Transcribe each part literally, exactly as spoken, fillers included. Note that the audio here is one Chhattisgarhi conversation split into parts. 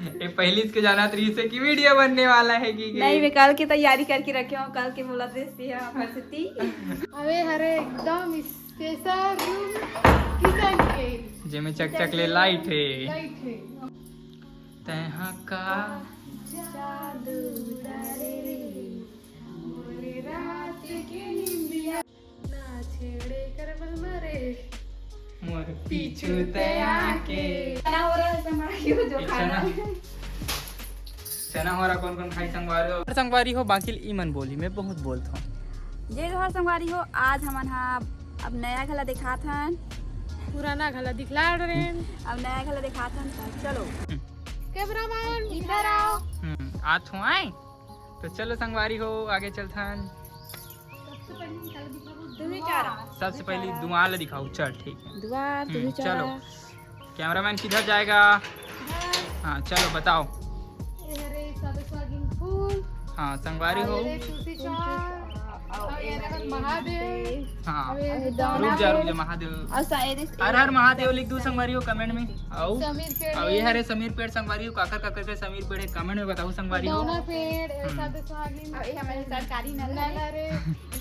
ये पहली के जानत रहिस हे कि वीडियो बनने वाला है कि, कि नहीं, मैं कल की तैयारी करके रखे हूँ, कल के मोला ड्रेस भी है फरसती। अबे हरे एकदम स्पेशल रूम किचन के, जेमे चकचक ले लाइट है। लाइट है। तैहा का जादू डारे रे, बोले रात के निंदिया। ना छेड़े करबल मारे। मोर पीछू ते आके। चना हो रहा है संगवारी हो जो ये खाना चना। है। चना हो रहा, कौन कौन खाई संगवारी हो? संगवारी हो, बाकी ई मन बोली, मैं बहुत बोलता हूँ। जय जोहार संगवारी हो, आज हमन हा अब नया घला दिखात हन। पुराना घला दिखला रहे हैं। अब नया घला दिखात हन, तो चलो। हम्म। कैमरामैन, इधर आओ। हम्म, आत हो आए। तो चलो संगवारी हो, आगे चलथन। सबसे पहले निकाल दिखाओ तुम्हें दुआ। चारा। सबसे पहले दुआ ला दिखाओ, चल ठीक है। दुआ, हम्म, तुम्हें चारा। चलो। कैमरामैन किधर जाएगा? हाँ, चलो बताओ। ये हरे सादा सुहागिन फूल। हाँ, संगवारी हो। ये तुलसी चौर। और ये रकम महादेव। हाँ। और ये रुक जा, रुक जा, महादेव। और शायद इस हर हर महादेव लिख दू संगवारी हो कमेंट में। आओ। समीर पेड़। अब ये हरे समीर पेड़ संगवारी हो, काकर काकर के समीर पेड़ है, कमेंट में बताओ संगवारी हो। दौना पेड़, हम्म। सादा सुहागिन। अब ये हमारे सरकारी नल नल है। हरे।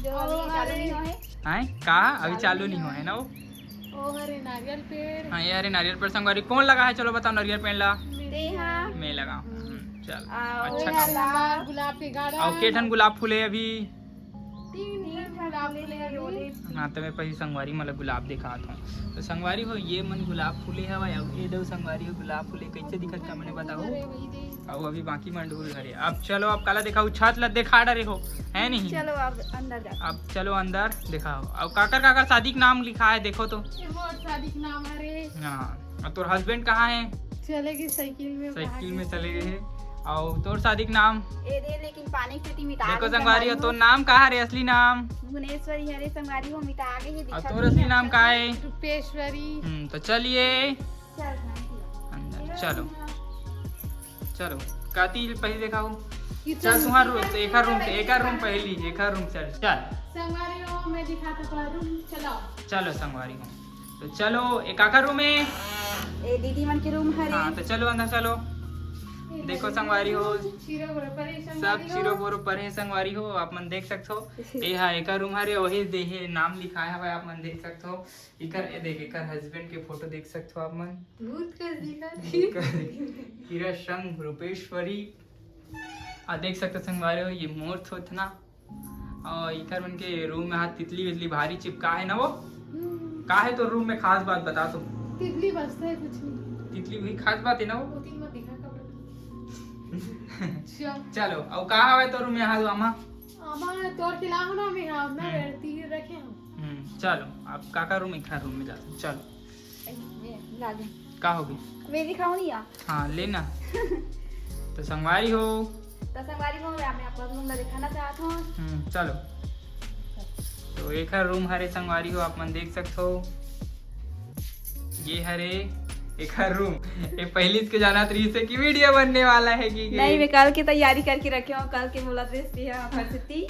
जो और अभी चालू हरे। नहीं हुआ है। हैं? का? अभी चालू नहीं हुआ है ना वो? ओ हरे नारियल पेड़। हाँ, ये हरे नारियल पेड़ संगवारी। कौन लगा है? चलो बताओ नारियल पेड़ ला। तेहा। मैं लगा। हम्म, चल। आ, अच्छा ये काम। हरे गुलाब के गाड़ा। और के ठन गुलाब फूले अभी? तीन ठन गुलाब फूले अभी। हाँ, तो मैं पहली संगवारी मतलब गुलाब दिखात हूँ। तो संगवारी हो, ये मन गुलाब फूले हवय, अब ये दो संगवारी हो गुलाब फूले कैसे दिखत का मैंने बताओ। अरे वही दे। अउ अभी बाकी मन ढूल हरे। अब चलो, अब काला दिखाऊ, छत ला दिखा डरे हो, है नहीं? चलो अब अंदर जाते हैं। अब चलो अंदर दिखाओ। अब काकर काकर शादी के नाम लिखा है, देखो तो। ये मोर शादी के नाम हरे। हाँ, और तोर हस्बैंड कहाँ है? चले गए साइकिल में, साइकिल में चले गए हैं। और तोर शादी के नाम? ए दे, लेकिन पानी के सेती मिटा देखो संगवारी हो, तोर नाम का हरे असली नाम? भुवनेश्वरी हरे संगवारी हो, मिटा गे हे, और दिखत तोर असली नाम का है? रूपेश्वरी। हम्म, तो चलिए। चल, अंदर चलो। चलो, काती पहली देखाओ। चल, तुम्हार रूम, एकर रूम, एकर रूम पहली, एकर रूम चल, चल। संगवारी हो, मैं दिखाता हूँ रूम, चलो। चलो संगवारी हो, तो चलो, ए काकर रूम है? ए दीदी मन के रूम हरे। हाँ, तो चलो अंदर चलो। देखो संगवारी हो, सब चीरो बोरो परे संगवारी हो, आप मन देख सकते हो। ये हा एकर रूम हरे, वही देहे नाम लिखाए हवे, आप मन देख सकते हो। इकर, ये देख, इकर हस्बैंड के फोटो देख सकते हो आप मन। भूत कस दिखत हे। हीरा संग रूपेश्वरी। आ देख सकते हो संगवारी हो, ये मोर थोथना। और इकर मन के रूम में हा तितली वितली भारी चिपका है ना वो। हम्म। का है तो रूम में खास बात बता तो। तितली बसता है, कुछ नहीं। तितली वही खास बात है ना वो। वो तीन बार दिखा कब। चल। चलो, अब का हवे तो रूम में हा आमा? आमा तोर के लाहो ना, मैं हाँ, ना हम्म। बैठती रखे हम। हम्म, चलो, अब काका रूम, इखा रूम में जाते, चलो। ए, ये, ला दे। का होगे? मैं दिखाऊं नहीं यार। हाँ, लेना। तो संगवारी हो। तो संगवारी हो, मैं आप लोग ला दिखाना चाहता हूँ। हम्म, चलो। तो एखर रूम हरे संगवारी हो, आप मन देख सकते हो। ये हरे एखर रूम। ये पहली के जानत रहिस हे कि वीडियो बनने वाला है कि, कि नहीं, मैं कल की तैयारी करके रखे हूँ, कल के मोला ड्रेस भी है, फरसती।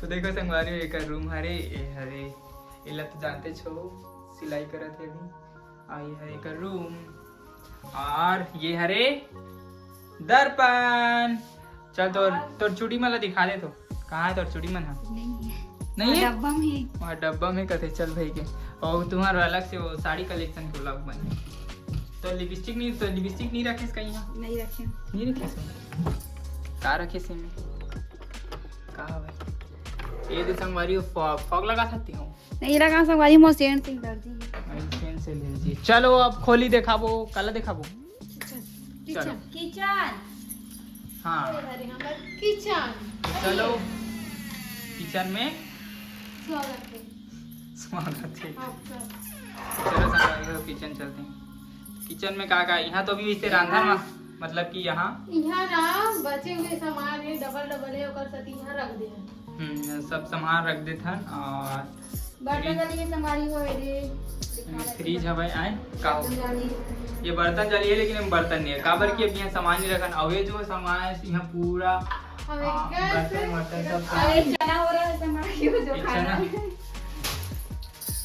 तो देखो संगवारी हो, एखर रूम हरे, ये हरे, एला तो जानते छो, सिलाई करत हे अभी। आ, ये हरे एकर रूम, और ये हरे दर्पण। चल, तोर, तोर चूड़ी मन ला दिखा दे तो। कहाँ है तोर चूड़ी मन हा? नहीं है। नहीं है? डब्बा में है। वहाँ डब्बा में कथे, चल भाई के। और तुम्हारा अलग से वो साड़ी कलेक्शन के vlog बने। तो लिपस्टिक नहीं, तो लिपस्टिक नहीं रखिस कहीं हा? नहीं रखे। नहीं रखिस? का रखिस इनमें? का हवे? ये दे संगवारी, फॉग, फॉग लगा सकती हूँ। नहीं लगा संगवारी, मोर सेंट से एलर्जी है। आई सेंट से एलर्जी। चलो, अब खोली देखाबो, काला देखाबो? किचन। चलो। किचन। हाँ। अरे, हमर किचन। तो चलो, किचन में स्वागत है। स्वागत है। आपका। चलो, संगवारी हो, किचन चलते हैं। किचन में का का, यहाँ तो भी वैसे रांधा मा, मतलब कि यहाँ यहाँ ना बचे हुए सामान है, डबल डबल है, ओकर साथ यहाँ रख दे हैं। हम्म, सब सामान रख देथन और बर्तन फ्रिज। जल्दी संगवारी हो रे। हम्म, फ्रिज हवय, आए का हो? बर्तन जल्दी। ये बर्तन जल्दी है, लेकिन हम बर्तन नहीं है, काबर कि अब यहाँ सामान नहीं रखन। और ये जो सामान है, यहाँ पूरा, अब हाँ, एक बर्तन वर्तन सब अरे, चना हो रहा है संगवारी हो, जो ये खाना चना। है।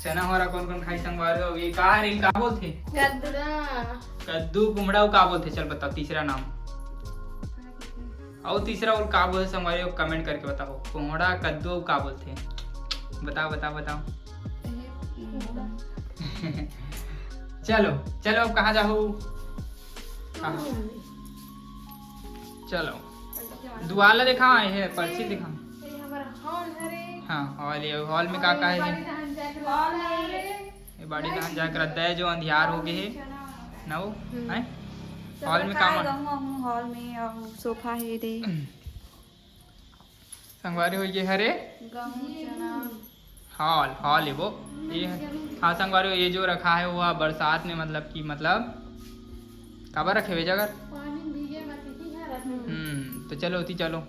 चना होरा कोन कोन खाई संगवारी हो? ये का हरे, का बोलथे? कद्दू। कद्दू, कुमड़ा, अउ का बोलथे? चल बताओ तीसरा नाम। अउ तीसरा अउ का बोलथे संगवारी हो? Comment करके बताओ। कोहड़ा, कद्दू, अउ का बोलथे? बताओ, बताओ, बताओ। चलो, चलो, अब कहाँ जाहू? कहाँ? चलो, दुआला देखा, ये पर्ची देखा। ये हमर hall हरे। हाँ, hall, ये hall में का का हे? बड़ी जहान जाके ये बाड़ी तहान जाके रहता है, जो अंधियार हो गए हे। ना वो, हम्म। हैं? Hall में का का हे? गहूं, गहूं hall में, अउ sofa हे दे। संगवारी हो, ये हरे? गहूं, चना। Hall, hall है वो। ये, हाँ संगवारी हो, ये जो रखा है वो बरसात में, मतलब कि, मतलब काबर रखे हुए जगह? पानी भीगे मत ही है रखना। हम्म, तो चलो, ओती चलो।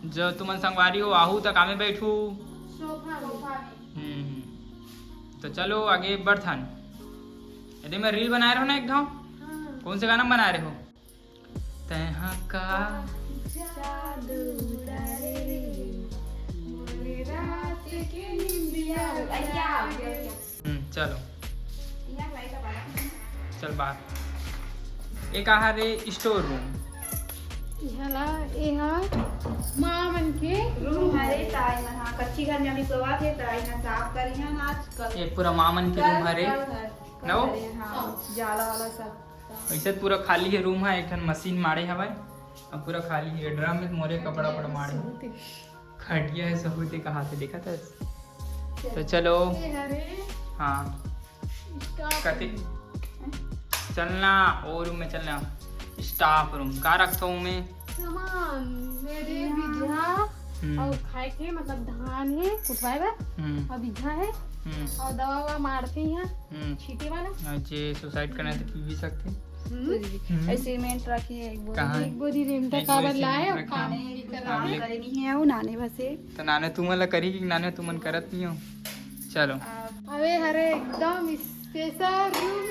जो तुमन संगवारी हो, आहू त कामे बैठू। Sofa में। हम्म, हम्म। तो चलो आगे बढ़थन। यदि मैं reel बनाए रहो ना एक घाव, हाँ। कौन से गाना में बनाए रहो? तैहा का जादू डाले रे, मोरे रात के निंदिया उड़ा दे। हम्म, चलो। चल बाहर। एक आहा रे store room। इहा ला, एहा माँ मन के room हरे, ताई मन हा कच्ची घर में अभी सोवत हे, ताई मन साफ करिहन आजकल। ये पूरा माँ मन के room हरे। कल घर, कल ना वो? हरे, हाँ, जाला वाला सब। वैसे पूरा खाली है room है, एक ठन machine माड़े हवय, अब पूरा खाली है। Drum में मोरे कपड़ा पड़ा माड़े हवय। खटिया है, सहूते कहा से देखा था। तो चलो। ये हरे। हाँ। Staff कति? Room। चलना, वो room में चलना। Staff room। का रखता हूँ मैं? सामान, मेरे बीघा हम्म। और खाए के, मतलब धान है, कुटवाए बर, हम्म। और बीघा है, हम्म। और दवा ववा मारते हैं, हम्म। छींटे वाला। और जे suicide करना है तो पी भी सकते हैं। हम्म। हम्म। ऐसे सीमेंट रखी है एक बोरी। कहाँ? एक बोरी रेमटा एक बोरी काबर सीमेंट लाए, रखी काम है। नहीं कर रहा। काम करे नहीं है, वो नाने बसे। तो नाने तुमन ला करी कि नाने तुमन करत नहीं हो? चलो। अबे हरे एकदम special room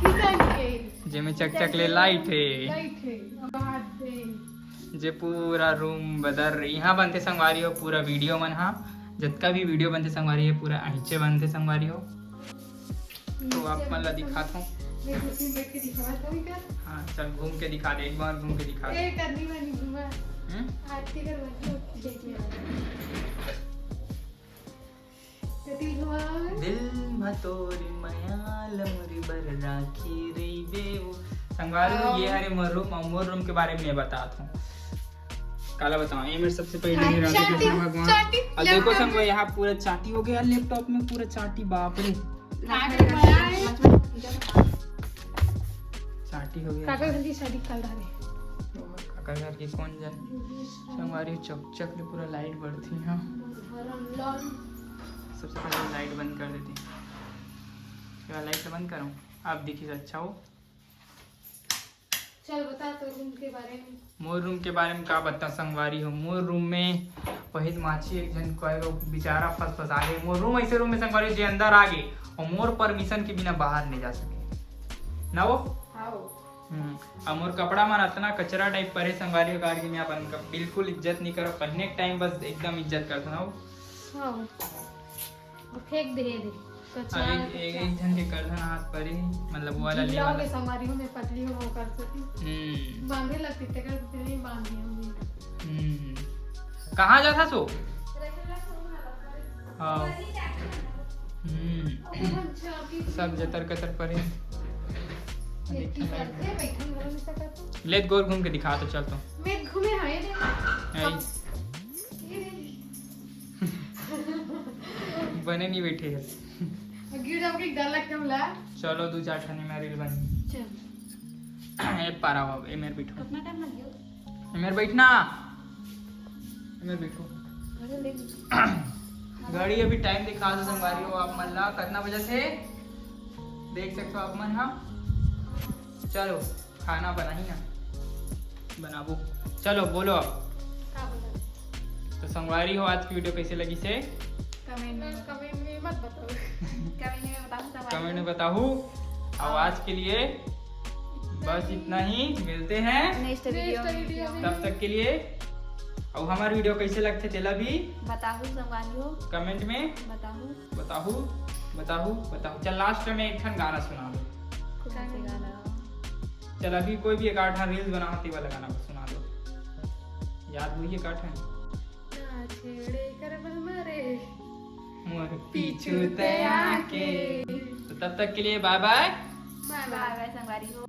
kitchen के। जेमे चकचक ले light है। Light है। बात है। जे पूरा room बदर इहाँ बनथे संगवारी हो, पूरा video मन हा, जतका भी video बनथे संगवारी हो, पूरा अहिचे बनथे संगवारी हो। तो आप मन ला दिखात हूँ। मैं कुर्सी में बैठ के दिखावत हूँ इधर। हाँ, चल घूम के दिखा दे, एक बार घूम के दिखा दे। ए, करनी वाली घूमा। हम्म? आरती करवा के देख लिया। कति हुआ? दिल म तोर मया ल मुरी बर राखी रहिबे वो। संगवारी हो, ये हरे मोर room, मोर room के बारे में मैं बतात हूँ। काला बताओ, ये मेरे सबसे पहले हाँ, ही राखी चाटी, कृष्ण भगवान। चाटी, और देखो लगा। संगवारी, यहाँ पूरा चाटी हो गया, laptop में पूरा चाटी, बाप रे। काका बनाए। चाटी हो गया। काका घर की शादी कल रहे। काका घर की कौन जाने। संगवारी चकचक ले पूरा light बढ़ती है। सबसे पहले light बंद कर देती हूँ। क्या light बंद करूँ? आप देखिए अच्छा हो। चल बता तो room के बारे में। मोर room के बारे में का बता संगवारी हो, मोर room में वही माछी एक झन कोई वो बेचारा फंस फंसा गे। मोर room ऐसे room में संगवारी हो, जे अंदर आ गे और मोर permission के बिना बाहर नहीं जा सके ना वो। हाँ वो। हम्म, अब मोर कपड़ा मन अतना कचरा type परे संगवारी हो, कार के मैं अपन का बिल्कुल इज्जत नहीं करो, पहने के time बस एकदम इज्जत करता ना वो। हाँ। फेंक दे दे। कचरा, अरे, एक, कचरा। एक झन के करधन हाथ पर ही, मतलब, वो वाला ढीला लेवल हो गए, है। संगवारी हो, मैं पतली हो, वो कर सकी। हम्म। बांधे लगती, तेकर तेरे ही बांधे होंगे। हम्म। कहाँ जाता सो? हाँ। हम्म। अब हम चाबी सब जतर कतर पर ही। ये की करते, बैठन घर में सकत हो। ले, गोल घूम के दिखा तो, चल तो। मैं घूमे हाँ, ये देख। आई। ये देख। बने नहीं बैठे है। गिर जाओगे, डर लगता है मला। चलो, दो चार ठन में reel बनी। चल। ए पारा बाबा, ए मेरे बैठो। कितना time लग गया? ए मेरे बैठना। ए मेरे बैठो। अरे ले। घड़ी अभी time दिखा दो संगवारी हो आप मन ला, कितना बजे से देख सकते हो आप मन, हाँ। चलो। खाना बनाही ना, बनाबो। चलो बोलो अब। का बोलो? तो संगवारी हो, आज की video कैसे लगी से? Comment में, comment में मत बताओ। Comment में बताओ संगवारी। Comment में बताओ। और आज के लिए बस इतना ही, मिलते हैं next video में। Next video में। तब तक के लिए अउ हमर वीडियो कैसे लगथे तेला भी बताहू संगवारी हो। कमेंट में बताहू। बताहू बताहू बताहू। चल लास्ट में एक ठन गाना सुना दो। कौन से गाना? चल अभी कोई भी एक आठ रील्स बना होती वाला गाना सुना दो। याद हुई एक आठ? ना छेड़े कर बल मारे। मोर पीछू ते आके। तो तब तक के लिए बाय बाय। बाय बाय संगवारी हो।